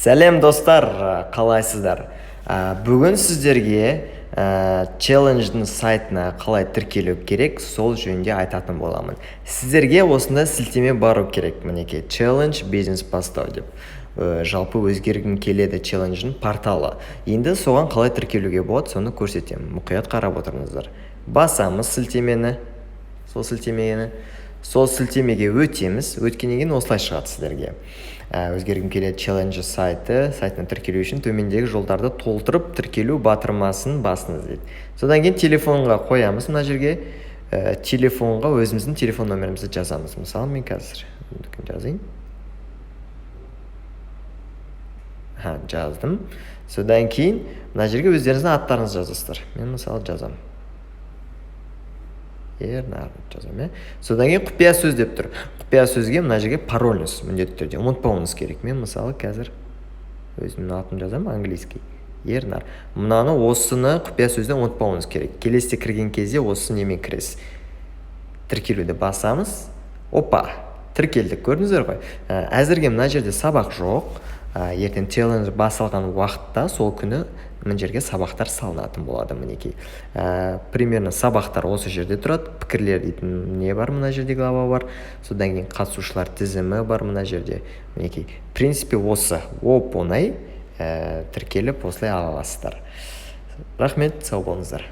Сәлем, достар, қалайсыздар? Бүгін сіздерге челлендждің сайтына қалай тіркелу керек, сол жөнінде айтатын боламын. Сіздерге осында сілтеме бару керек, мінекей, «Челлендж бизнес бастау» деп. Жалпы «Өзгергім келеді» челлендждің порталы. Енді соған қалай тіркелуге болады, соны көрсетемін. Мұқият қарап отырыңыздар. Басамыз сілтемені, сол сілтемені, сол сілтемеге өтеміз. Өткеннен кейін осылай шығады сіздерге. «Өзгергім келеді» челленджі сайты. Сайтына тіркелу үшін төмендегі жолдарды толтырып, тіркелу батырмасын басыңыз дейді. Содан кейін телефонға қоямыз мына жерге. Телефонға өзіміздің телефон номерімізді жазамыз. Мысалы, мен қазір жазайын. Ха, жаздым. Содан кейін мына жерге өздеріңіздің аттарыңызды жазасыздар. Мен, мысалы, жазамын, Ернар деп жазамын, иә. Содан кейін «Құпия сөз» деп тұр. Құпия сөзге мына жерге пароліңіз міндетті түрде ұмытпауыңыз керек. Мен, мысалы, қазір өзімнің атымды жазамын, английский, Ернар. Мынаны, осыны, құпия сөзді ұмытпауыңыз керек. Келесіде кірген кезде осы немен кіресіз. Тіркелуді басамыз. Опа, тіркелдік, көрдіңіздер ғой. Әзірге мына жерде сабақ жоқ. Ертең челлендж басылған уақытта, сол күні мына жерге сабақтар салынатын болады, мінекей. Примерно сабақтар осы жерде тұрады. «Пікірлер» дейтін не бар, мына жерде глава бар. Содан кейін қатысушылар тізімі бар мына жерде, мінекей. В принципе, осы оп оңай. Тіркеліп, осылай ала аласыздар. Рахмет, сау болыңыздар.